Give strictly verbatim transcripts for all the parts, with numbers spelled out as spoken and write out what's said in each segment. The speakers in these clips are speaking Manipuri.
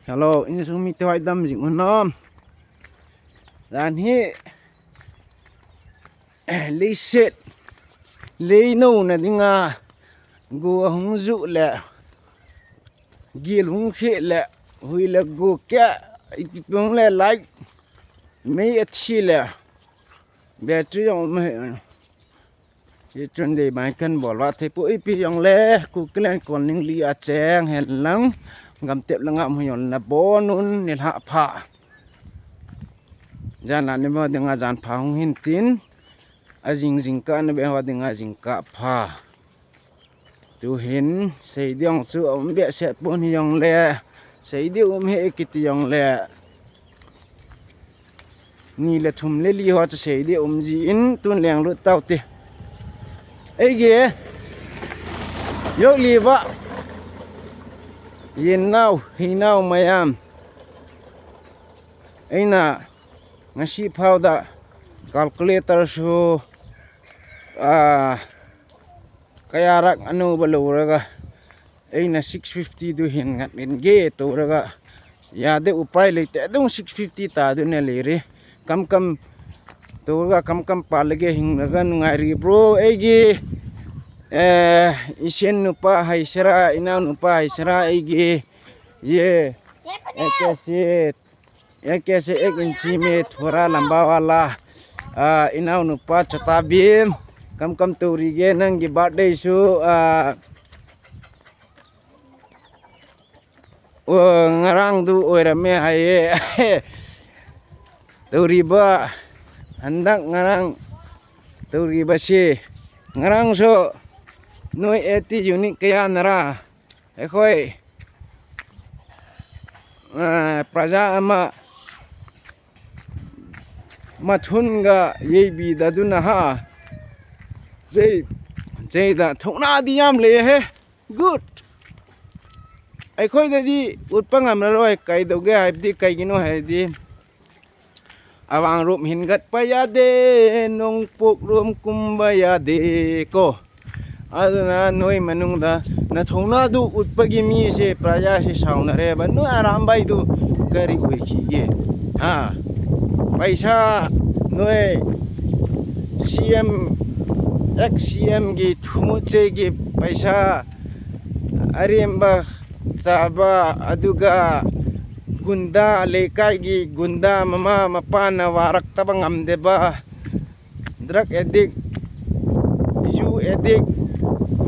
Hello, insung mi te hoi dam jing un nom. Dan hi, leiset, lei no na dinga, gu a hung zu le, gil hung khi le, hui le gu ke, ipung le like, mei a thi le, battery yong me. Hi chun dei bai kan bol va thei pu ipi yong le, ku klen kon ning li a cheng hen lang, gam tep la ngam hu yon na bon un ni lha pha. Jan la ni mo dinga jan pha hung hin tin, a jing jing ka na be ho dinga jing ka pha. Tu hin, sei diong chu um be se pon hi yong le, sei di um he kiti yong le. Ni le thum le li ho chu sei di um ji in tun leng lut tau ti. Ei ge, yok li va. Yin nau, hi nau mayam. Eina, ngasi phau da calculator su, ah, kaya rak anu ba lo raga. Eina six fifty du hin ngat min ge to raga. Ya de upai le te dung six fifty ta du ne le re. Kam kam to raga kam kam pa le ge hing raga ngai ri bro. Ei ge, eh, isen nu pa hai sera, ina nu pa hai sera ei ge. Ye. Ei ke sit. Ek kaise ek inchi mein thora lamba wala, ah, inau nupa chota bim, kam kam turi ge nang ki birthday su, ah, o, ngarang du oira me hai, turi ba, handak ngarang turi ba si, ngarang so, noi eti unit kaya nara, ꯑꯩꯈꯣꯏ, ꯑ, ꯄ꯭ꯔꯖꯥ ꯑꯃ ꯃꯊꯨꯟꯒ ꯌꯩꯕꯤꯗꯗꯨꯅ ꯍꯥ, ꯆꯩ-, ꯆꯩꯗ ꯊꯧꯅꯥꯗꯤ ꯌꯥꯝ ꯂꯩꯌꯦꯍꯦ꯫ Good꯫ ꯑꯩꯈꯣꯏꯗꯗꯤ ꯎꯠꯄ ꯉꯝꯂꯔꯣꯏ꯫ ꯀꯩꯗꯧꯒꯦ ꯍꯥꯏꯕꯗꯤ, ꯀꯩꯒꯤꯅꯣ ꯍꯥꯏꯔꯗꯤ, ꯑꯋꯥꯡꯔꯣꯝ ꯍꯤꯟꯒꯠꯄ ꯌꯥꯗꯦ, ꯅꯣꯡꯄꯣꯛꯂꯣꯝ ꯀꯨꯝꯕ ꯌꯥꯗꯦ ꯀꯣ꯫ ꯑꯗꯨꯅ ꯅꯣꯏ ꯃꯅꯨꯡꯗ ꯅꯊꯧꯅꯥꯗꯨ ꯎꯠꯄꯒꯤ ꯃꯤꯁꯦ ꯄ꯭ꯔꯖꯥꯁꯦ ꯁꯥꯎꯅꯔꯦꯕ꯫ ꯅꯣꯏ ꯑꯔꯥꯝꯕꯥꯏꯗꯨ ꯀꯔꯤ ꯑꯣꯏꯈꯤꯒꯦ? ꯍꯥ? ꯄꯩꯁꯥ ꯅꯣꯏ ꯁꯤ ꯑꯦꯝ, ꯑꯦꯛꯁ ꯁꯤ ꯑꯦꯝꯒꯤ ꯊꯨꯃꯨꯠꯆꯩꯒꯤ ꯄꯩꯁꯥ ꯑꯔꯦꯝꯕ ꯆꯥꯕ, ꯑꯗꯨꯒ ꯒꯨꯟꯗꯥ, ꯂꯩꯀꯥꯏꯒꯤ ꯒꯨꯟꯗꯥ, ꯃꯃꯥ ꯃꯄꯥꯅ ꯋꯥꯔꯛꯇꯕ ꯉꯝꯗꯕ, ꯗ꯭ꯔꯛ ꯑꯦꯗꯤꯛ, ꯌꯨ ꯑꯦꯗꯤꯛ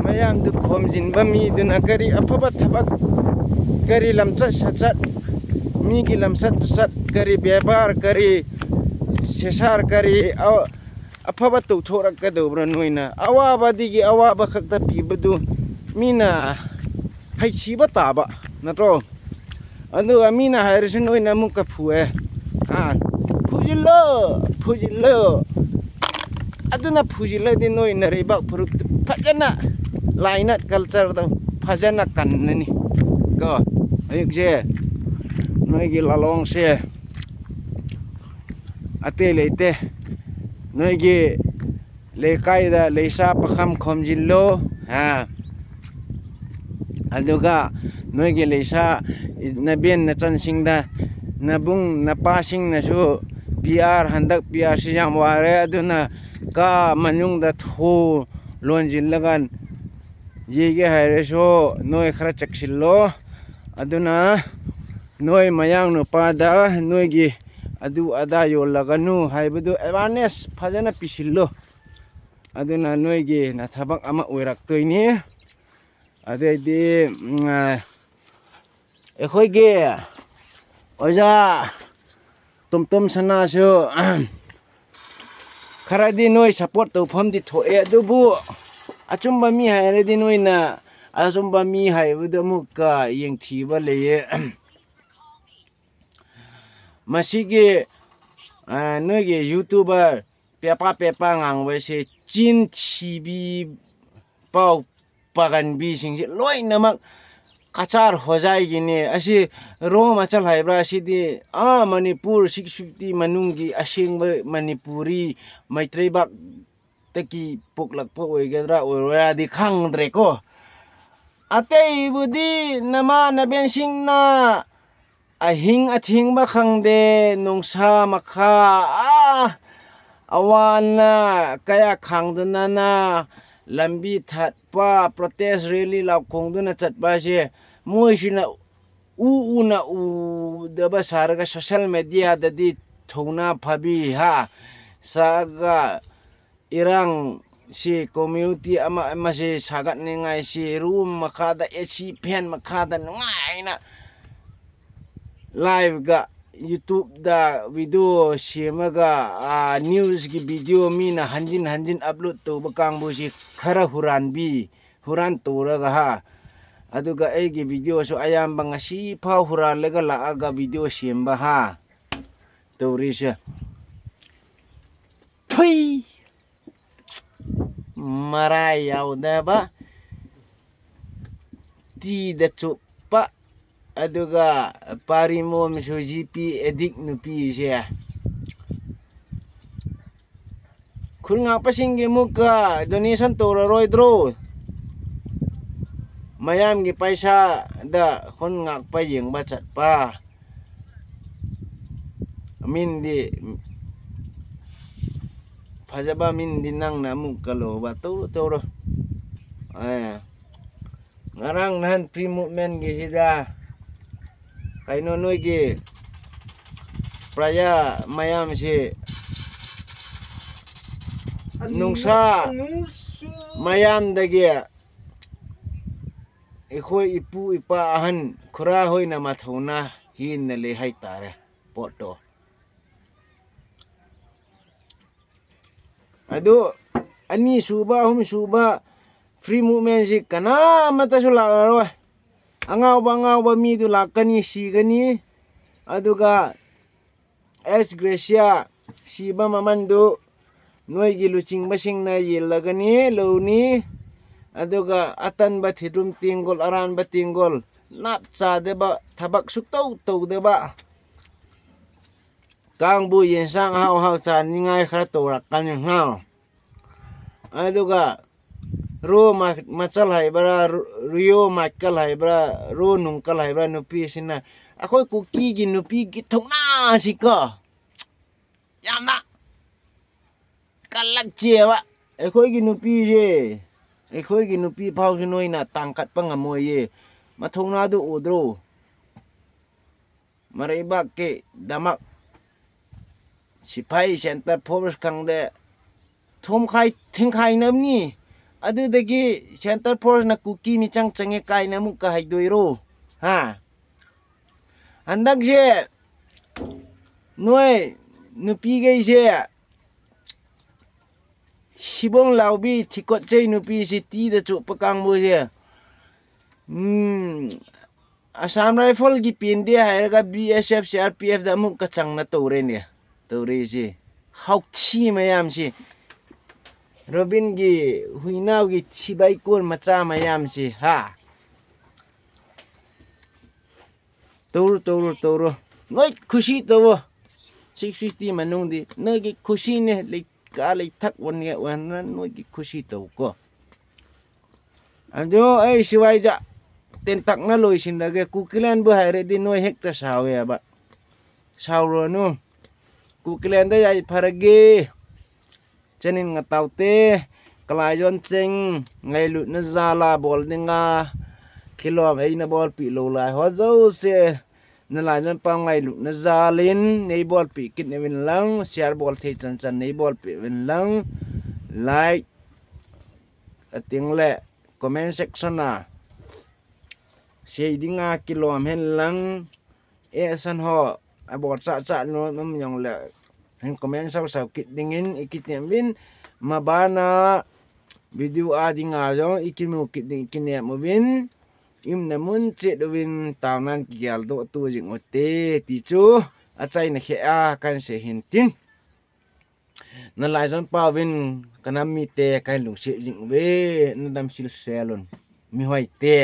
ꯃꯌꯥꯝꯗꯨ ꯈꯣꯝꯖꯤꯟꯕ ꯃꯤꯗꯨꯅ ꯀꯔꯤ ꯑꯐꯕ ꯊꯕꯛ, ꯀꯔꯤ ꯂꯝꯆꯠ ꯁꯥꯆꯠ, ꯃꯤꯒꯤ ꯂꯝꯆꯠ ꯁꯥꯆꯠ, ꯀꯔꯤ ꯕꯦꯕꯥꯔ, ꯀꯔꯤ ꯁꯦꯁꯥꯔ, ꯀꯔꯤ ꯑ-, ꯑꯐꯕ ꯇꯧꯊꯣꯔꯛꯀꯗꯧꯕ꯭ꯔꯥ? ꯅꯣꯏꯅ ꯑꯋꯥꯕꯗꯒꯤ ꯑꯋꯥꯕ ꯈꯛꯇ ꯄꯤꯕꯗꯨ ꯃꯤꯅ ꯍꯩꯊꯤꯕ ꯇꯥꯕ ꯅꯠꯇ꯭ꯔꯣ? ꯑꯗꯨꯒ ꯃꯤꯅ ꯍꯥꯏꯔꯁꯨ ꯅꯣꯏꯅ ꯑꯃꯨꯛꯀ ꯐꯨꯑꯦ꯫ ꯑꯥ, ꯐꯨꯖꯤꯜꯂꯣ, ꯐꯨꯖꯤꯜꯂꯣ꯫ ꯑꯗꯨꯅ ꯐꯨꯖꯤꯜꯂꯗꯤ ꯅꯣꯏ ꯅꯔꯩꯕꯥꯛ ꯐꯨꯔꯨꯞꯇꯨ ꯐꯖꯅ ꯂꯥꯏꯅꯠ ꯀꯜꯆꯔꯗ ꯐꯖꯅ ꯀꯟꯅꯅꯤ ꯀꯣ꯫ ꯍꯧꯖꯤꯛꯁꯦ ꯅꯣꯏꯒꯤ ꯂꯥꯂꯣꯡꯁꯦ ꯑꯇꯩ ꯂꯩꯇꯦ꯫ ꯅꯣꯏꯒꯤ ꯂꯩꯀꯥꯏꯗ ꯂꯩꯁꯥ ꯄꯥꯈꯪ ꯈꯣꯝꯖꯤꯜꯂꯣ꯫ ꯍꯥ? ꯑꯗꯨꯒ ꯅꯣꯏꯒꯤ ꯂꯩꯁꯥ ꯅꯕꯦꯟ ꯅꯆꯟꯁꯤꯡꯗ, ꯅꯕꯨꯡ ꯅꯄꯥꯁꯤꯡꯅꯁꯨ ꯄꯤ ꯑꯥꯔ, ꯍꯟꯗꯛ ꯄꯤ ꯑꯥꯔꯁꯤ ꯌꯥꯝ ꯋꯥꯔꯦ, ꯑꯗꯨꯅ ꯀꯥ ꯃꯅꯨꯡꯗ ꯊꯣꯡ ꯂꯣꯟꯁꯤꯜꯂꯒ ꯌꯩꯒꯦ ꯍꯥꯏꯔꯁꯨ ꯅꯣꯏ ꯈꯔ ꯆꯦꯛꯁꯤꯜꯂꯣ꯫ ꯑꯗꯨꯅ ꯅꯣꯏ ꯃꯌꯥꯡ ꯅꯨꯄꯥꯗ ꯅꯣꯏꯒꯤ ꯑꯗꯨ ꯑꯗꯥ ꯌꯣꯜꯂꯒꯅꯨ ꯍꯥꯏꯕꯗꯨ awareness ꯐꯖꯅ ꯄꯤꯁꯤꯜꯂꯨ꯫ ꯑꯗꯨꯅ ꯅꯣꯏꯒꯤ ꯅꯊꯕꯛ ꯑꯃ ꯑꯣꯏꯔꯛꯇꯣꯏꯅꯤ꯫ ꯑꯗꯩꯗꯤ, ꯎꯝ, ꯑꯩꯈꯣꯏꯒꯤ ꯑꯣꯖꯥ ꯇꯣꯝꯇꯣꯝ ꯁꯅꯥꯁꯨ ꯈꯔꯗꯤ ꯅꯣꯏ support ꯇꯧꯐꯝꯗꯤ ꯊꯣꯛꯑꯦ, ꯑꯗꯨꯕꯨ ꯑꯆꯨꯝꯕ ꯃꯤ ꯍꯥꯏꯔꯗꯤ ꯅꯣꯏꯅ ꯑꯆꯨꯝꯕ ꯃꯤ ꯍꯥꯏꯕꯗꯨ ꯑꯃꯨꯛꯀ ꯌꯦꯡꯊꯤꯕ ꯂꯩꯌꯦ꯫ ꯃꯁꯤꯒꯤ, ꯑ, ꯅꯣꯏꯒꯤ YouTuber ꯄꯦꯄꯥ ꯄꯦꯄꯥ ꯉꯥꯡꯕꯁꯦ ꯆꯤꯟ ꯊꯤꯕꯤ, ꯄꯥꯎ ꯄꯥꯒꯟꯕꯤꯁꯤꯡꯁꯦ ꯂꯣꯏꯅꯃꯛ ꯀꯆꯥꯔ ꯍꯣꯖꯥꯏꯒꯤꯅꯦ꯫ ꯑꯁꯤ ꯔꯣ ꯃꯆꯜ ꯍꯥꯏꯕ꯭ꯔꯥ? ꯑꯁꯤꯗꯤ ꯑꯥ ꯃꯅꯤꯄꯨꯔ six fifty ꯃꯅꯨꯡꯒꯤ ꯑꯁꯦꯡꯕ ꯃꯅꯤꯄꯨꯔꯤ ꯃꯩꯇ꯭ꯔꯩꯕꯥꯛꯇꯒꯤ ꯄꯣꯛꯂꯛꯄ ꯑꯣꯏꯒꯗ꯭ꯔꯥ ꯑꯣꯏꯔꯣꯏꯔꯥꯗꯤ ꯈꯪꯗ꯭ꯔꯦꯀꯣ꯫ ꯑꯇꯩꯕꯨꯗꯤ ꯅꯃꯥꯟꯅꯕꯦꯟꯁꯤꯡꯅ ꯑꯍꯤꯡ ꯑꯊꯦꯡꯕ ꯈꯪꯗꯦ, ꯅꯨꯡꯁꯥ ꯃꯈꯥ, ꯑꯥ, ꯑꯋꯥꯅ ꯀꯌꯥ ꯈꯥꯡꯗꯨꯅꯅ ꯂꯝꯕꯤ ꯊꯠꯄ, protest rally ꯂꯥꯎꯈꯣꯡꯗꯨꯅ ꯆꯠꯄ ꯍꯥꯏꯁꯦ, ꯃꯣꯏꯁꯤꯅ ꯎ ꯎꯅ ꯎꯗꯕ ꯁꯥꯔꯒ social mediaꯗꯗꯤ ꯊꯧꯅꯥ ꯐꯕꯤ ꯍꯥ ꯁꯥꯒ ꯏꯔꯥꯡꯁꯤ, community ꯑꯃ ꯑꯃꯁꯤ ꯁꯥꯒꯠꯅꯤꯡꯉꯥꯏꯁꯤ, room ꯃꯈꯥꯗ AC fan ꯃꯈꯥꯗ ꯅꯨꯡꯉꯥꯏꯅ liveꯒ YouTubeꯗ video ꯁꯦꯝꯃꯒ, ꯑꯥ, newsꯀꯤ video ꯃꯤꯅ ꯍꯟꯖꯤꯟ ꯍꯟꯖꯤꯟ upload ꯇꯧꯕ ꯀꯥꯡꯕꯨꯁꯤ ꯈꯔ ꯍꯨꯔꯥꯟꯕꯤ, ꯍꯨꯔꯥꯟ ꯇꯧꯔꯒ ꯍꯥ, ꯑꯗꯨꯒ ꯑꯩꯒꯤ videoꯁꯨ ꯑꯌꯥꯝꯕ ꯉꯁꯤ ꯐꯥꯎ ꯍꯨꯔꯥꯜꯂꯒ ꯂꯥꯛꯑꯒ video ꯁꯦꯝꯕ ꯍꯥ, ꯇꯧꯔꯤꯁꯦ꯫ ꯊꯨꯏ! ꯃꯔꯥꯏ ꯌꯥꯎꯗꯕ, ꯇꯤꯗ ꯆꯨꯞꯄ, ꯑꯗꯨꯒ ꯄꯥꯔꯤꯃꯣꯝꯁꯨ GP addict ꯅꯨꯄꯤꯁꯦ꯫ ꯈꯨꯟ ꯉꯥꯛꯄꯁꯤꯡꯒꯤ ꯑꯃꯨꯛꯀ donation ꯇꯧꯔꯔꯣꯏꯗ꯭ꯔꯣ? ꯃꯌꯥꯝꯒꯤ ꯄꯩꯁꯥꯗ ꯈꯨꯟ ꯉꯥꯛꯄ ꯌꯦꯡꯕ ꯆꯠꯄ꯫ ꯃꯤꯟꯗꯤ ꯐꯖꯕ ꯃꯤꯟꯗꯤ ꯅꯪꯅ ꯑꯃꯨꯛꯀ ꯂꯧꯕ꯫ ꯇꯧꯔꯣ, ꯇꯧꯔꯣ꯫ ꯑꯦ꯫ ꯉꯔꯥꯡ ꯅꯍꯥꯟ pre movementꯀꯤꯁꯤꯗ ꯀꯩꯅꯣ ꯅꯣꯏꯒꯤ ꯄ꯭ꯔꯖꯥ ꯃꯌꯥꯝꯁꯤ ꯅꯨꯡꯁꯥ ꯃꯌꯥꯝꯗꯒꯤ ꯑꯩꯈꯣꯏ ꯏꯄꯨ ꯏꯄꯥ ꯑꯍꯟ ꯈꯨꯔꯥ ꯍꯣꯏꯅ ꯃꯊꯧꯅꯥ ꯍꯦꯟꯅ ꯂꯩ ꯍꯥꯏꯇꯥꯔꯦ ꯄꯣꯠꯇꯣ꯫ ꯑꯗꯨ ꯑꯅꯤꯁꯨꯕ, ꯑꯍꯨꯝꯁꯨꯕ pre movementꯁꯤ ꯀꯅꯥꯃꯠꯇꯁꯨ ꯂꯥꯛꯂꯔꯣꯏ꯫ ꯑꯉꯥꯎꯕ ꯑꯉꯥꯎꯕ ꯃꯤꯗꯨ ꯂꯥꯛꯀꯅꯤ, ꯁꯤꯒꯅꯤ꯫ ꯑꯗꯨꯒ ꯑꯦꯁ ꯒ꯭ꯔꯦꯁꯤꯌꯥ ꯁꯤꯕ ꯃꯃꯟꯗꯨ ꯅꯣꯏꯒꯤ ꯂꯨꯆꯤꯡꯕꯁꯤꯡꯅ ꯌꯦꯜꯂꯒꯅꯤ, ꯂꯧꯅꯤ꯫ ꯑꯗꯨꯒ ꯑꯇꯟꯕ ꯊꯤꯗ꯭ꯔꯨꯝ ꯇꯦꯡꯒꯣꯜ, ꯑꯔꯥꯟꯕ ꯇꯦꯡꯒꯣꯜ, ꯅꯥꯞ ꯆꯥꯗꯕ, ꯊꯕꯛ ꯁꯨꯛꯇꯧ ꯇꯧꯗꯕ ꯀꯥꯡꯕꯨ ꯌꯦꯟꯁꯥꯡ ꯑꯍꯥꯎ ꯑꯍꯥꯎ ꯆꯥꯅꯤꯡꯉꯥꯏ ꯈꯔ ꯇꯧꯔꯛꯀꯅꯤ ꯍꯥ꯫ ꯑꯗꯨꯒ ꯔꯣ ꯃꯥ-, ꯃꯆꯜ ꯍꯥꯏꯕ꯭ꯔꯥ, ꯔꯣ-, ꯔꯤꯌꯣ ꯃꯥꯏꯀꯜ ꯍꯥꯏꯕ꯭ꯔꯥ, ꯔꯣ ꯅꯨꯡꯀꯜ ꯍꯥꯏꯕ꯭ꯔꯥ, ꯅꯨꯄꯤꯁꯤꯅ ꯑꯩꯈꯣꯏ ꯀꯨꯀꯤꯒꯤ ꯅꯨꯄꯤꯒꯤ ꯊꯧꯅꯥꯁꯤꯀꯣ, ꯌꯥꯝꯅ ꯀꯜꯂꯛꯆꯦꯕ꯫ ꯑꯩꯈꯣꯏꯒꯤ ꯅꯨꯄꯤꯁꯦ, ꯑꯩꯈꯣꯏꯒꯤ ꯅꯨꯄꯤ ꯐꯥꯎꯁꯦ ꯅꯣꯏꯅ ꯇꯥꯡꯈꯠꯄ ꯉꯝꯃꯣꯏꯌꯦ꯫ ꯃꯊꯧꯅꯥꯗꯨ ꯎꯗ꯭ꯔꯣ? ꯃꯔꯩꯕꯥꯛꯀꯤꯗꯃꯛ ꯁꯤꯐꯥꯏ, ꯁꯦꯟꯇꯔ ꯐꯣꯔꯁ ꯈꯪꯗꯦ, ꯊꯣꯝꯈꯥꯏ ꯊꯤꯡꯈꯥꯏꯅꯕꯅꯤ꯫ ꯑꯗꯨꯗꯒꯤ ꯁꯦꯟꯇꯔ ꯐꯣꯔꯁꯅ ꯀꯨꯀꯤ ꯃꯤꯆꯪ ꯆꯪꯉꯦ ꯀꯥꯏꯅ ꯑꯃꯨꯛꯀ ꯍꯥꯏꯗꯣꯏꯔꯣ? ꯍꯥ? ꯍꯟꯗꯛꯁꯦ ꯅꯣꯏ ꯅꯨꯄꯤꯈꯩꯁꯦ, ꯁꯤꯕꯣꯡ ꯂꯥꯎꯕꯤ ꯊꯤꯀꯣꯠꯆꯩ ꯅꯨꯄꯤꯁꯤ ꯇꯤꯗ ꯆꯨꯞꯄ ꯀꯥꯡꯕꯨꯁꯦ, ꯎꯝ, ꯑꯁꯥꯝ ꯔꯥꯏꯐꯜꯒꯤ ꯄꯦꯟꯗꯦ ꯍꯥꯏꯔꯒ ꯕꯤ ꯑꯦꯁ ꯑꯦꯐ, ꯁꯤ ꯑꯥꯔ ꯄꯤ ꯑꯦꯐꯇ ꯑꯃꯨꯛꯀ ꯆꯪꯅ ꯇꯧꯔꯦꯅꯦ꯫ ꯇꯧꯔꯤꯁꯤ ꯍꯥꯎꯊꯤ ꯃꯌꯥꯝꯁꯤ, ꯔꯣꯕꯤꯟꯒꯤ ꯍꯨꯏꯅꯥꯎꯒꯤ ꯊꯤꯕꯥꯏꯀꯣꯟ ꯃꯆꯥ ꯃꯌꯥꯝꯁꯤ, ꯍꯥ? ꯇꯧꯔꯣ, ꯇꯧꯔꯣ, ꯇꯧꯔꯣ꯫ ꯅꯣꯏ ꯈꯨꯁꯤ ꯇꯧꯋꯣ꯫ ꯁꯤꯛꯁ ꯐꯤꯐꯇꯤ ꯃꯅꯨꯡꯗꯤ ꯅꯣꯏꯒꯤ ꯈꯨꯁꯤꯅꯦ꯫ ꯂꯩꯀꯥ ꯂꯩꯊꯛ ꯑꯣꯟꯒꯦ ꯑꯣꯏꯍꯟꯗꯅ ꯅꯣꯏꯒꯤ ꯈꯨꯁꯤ ꯇꯧꯀꯣ꯫ ꯑꯗꯣ ꯑꯩ ꯁꯤꯋꯥꯏꯗ ꯇꯦꯟꯇꯛꯅ ꯂꯣꯏꯁꯤꯜꯂꯒꯦ꯫ ꯀꯨꯀꯤꯂꯦꯟꯕꯨ ꯍꯥꯏꯔꯗꯤ ꯅꯣꯏ ꯍꯦꯛꯇ ꯁꯥꯎꯋꯦꯕ꯫ ꯁꯥꯎꯔꯨꯔꯅꯨ꯫ ꯀꯨꯀꯤꯂꯦꯟꯗ ꯌꯥꯏꯐꯔꯒꯦ꯫ ꯆꯅꯤꯟ ꯉꯇꯥꯎꯇꯦ, ꯀꯂꯥꯏꯖꯣꯟ ꯆꯤꯡ, ꯉꯩꯂꯨꯠꯅ ꯖꯥꯂꯥ ꯕꯣꯜꯗꯤꯉꯥ, ꯈꯤꯂꯣꯝ ꯑꯩꯅ ꯕꯣꯜ ꯄꯤ ꯂꯧ ꯂꯥꯏ ꯍꯣꯖꯧꯁꯦ, ꯅꯂꯥꯏꯖꯣꯟ ꯄꯥꯎ ꯉꯩꯂꯨꯠꯅ ꯖꯥꯂꯤꯟ, ꯅꯩ ꯕꯣꯜ ꯄꯤ ꯀꯤꯠꯅ ꯋꯤꯟ ꯂꯪ, ꯁꯤꯌꯥꯔ ꯕꯣꯜ ꯊꯦ ꯆꯟ ꯆꯟ ꯅꯩ ꯕꯣꯜ ꯄꯤ ꯋꯤꯟ ꯂꯪ, ꯂꯥꯏꯛ ꯑꯇꯤꯡꯂꯦ, ꯀꯣꯃꯦꯟ ꯁꯦꯛꯁꯟꯅ ꯁꯤꯗꯤ ꯉꯥ ꯀꯤꯂꯣ ꯑꯃ ꯍꯦꯟ ꯂꯪ ꯑꯦ ꯁꯟ ꯍꯣ ꯑꯕꯣ ꯆꯥ ꯆꯥ ꯅꯣ ꯅꯝ ꯌꯣꯡ ꯂꯦ ꯍꯦꯟ ꯀꯣꯃꯦꯟ ꯁꯥꯎ ꯁꯥꯎ ꯀꯤꯠ ꯗꯤꯡ ꯏꯟ ꯏꯀꯤ ꯇꯦꯝ ꯕꯤꯟ ꯃꯕꯥꯅ ꯚꯤꯗꯤꯑꯣ ꯑꯥꯗꯤ ꯉꯥ ꯌꯣꯡ ꯏꯀꯤ ꯃꯨ ꯀꯤꯠ ꯗꯤꯡ ꯏꯀꯤ ꯅꯦꯝ ꯃꯨ ꯕꯤꯟ ꯏꯝ ꯅ ꯃꯨꯟ ꯆꯦꯠ ꯎ ꯕꯤꯟ ꯇꯥꯎ ꯅꯥꯟ ꯀꯤ ꯒ꯭ꯌꯥꯜ ꯗꯣ ꯇꯨ ꯖꯤꯡ ꯎ ꯇꯦ ꯇꯤ ꯆꯨ ꯑꯆꯥꯏꯅ ꯈꯦ ꯑꯥ ꯀꯟ ꯁꯦ ꯍꯤꯟ ꯇꯤꯟ ꯅ ꯂꯥꯏꯖꯣꯟ ꯄꯥꯎ ꯕꯤꯟ ꯀꯅꯥ ꯃꯤ ꯇꯦ ꯀꯥꯏ ꯂꯨꯡ ꯁꯦ ꯖꯤꯡ ꯎ ꯕꯦ ꯅ ꯗꯝ ꯁꯤꯜ ꯁꯦ ꯂꯨꯟ ꯃꯤ ꯍꯣꯏ ꯇꯦ